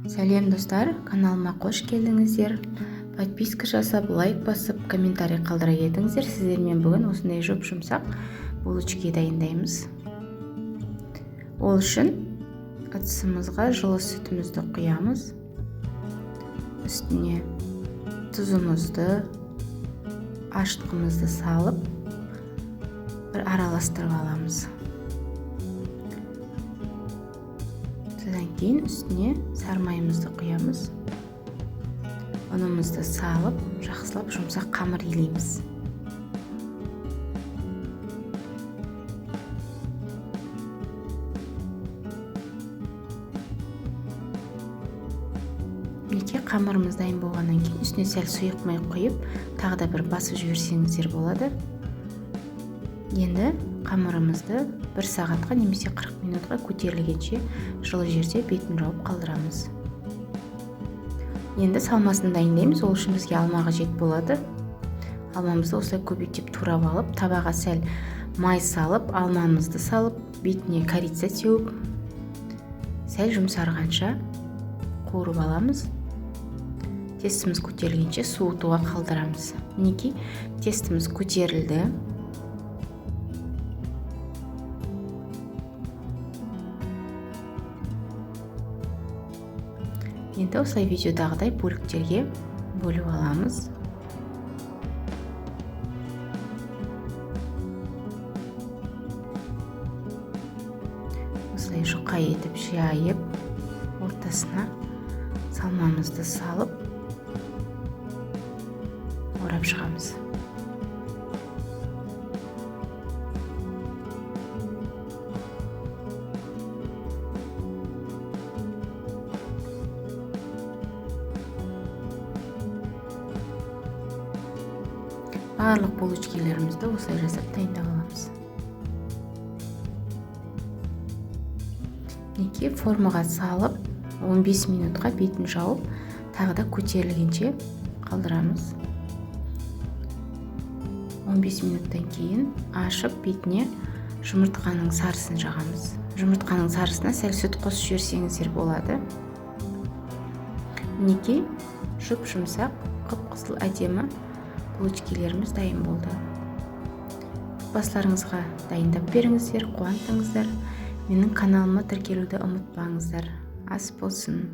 Сәлем, достар! Каналыма қош келдіңіздер. Подписка жасап, лайк басып, комментарий қалдыра кетіңіздер. Сіздермен бүгін осындай жұп-жұмсақ булочки дайындаймыз. Ол үшін ыдысымызға жылы сүтімізді құямыз. Үстіне тұзымызды, ашытқымызды салып, бір араластырып аламыз. Содан кейін үстіне сары майымызды құямыз. Ұнымызды салып, жақсылап жұмсақ қамыр илейміз. Мінекей, қамырымыз дайын болғаннан кейін үстіне сәл сұйық май құйып, тағы да бір басып жіберсеңіздер болады. Енді қамырымызды бір сағатқа немесе 40 минутқа көтерілгенше жылы жерде бетін жауып қалдырамыз. Енді салмасын дайындаймыз. Ол үшін бізге алма қажет болады. Алмамызды осылай көбектеп турап алып, табаға сәл май салып, алмамызды салып, бетіне корица сеуіп, сәл жұмсарғанша қуырып аламыз. Тестіміз көтерілгенше суытуға қалдырамыз. Мінекей, тестіміз көтерілді. Енді осылай видеодағыдай бөліктерге бөліп аламыз. Осылай жұқа етіп жайып, ортасына салмамызды салып, орап шығамыз. Барлық булочкилерімізді осылай жасап дайындап аламыз. Мінекей, формаға салып, 15 минутқа бетін жауып, тағы да көтерілгенше қалдырамыз. 15 минуттан кейін ашып, бетіне жұмыртқаның сарысын жағамыз. Жұмыртқаның сарысына сәл сүт қосып жіберсеңіздер болады. Мінекей, жұп-жұмсақ, қып-қызыл әдемі булочкилеріміз дайын болды. Отбасыларыңызға дайындап беріңіздер, қуантыңыздар. Менің каналыма тіркелуді ұмытпаңыздар. Ас болсын.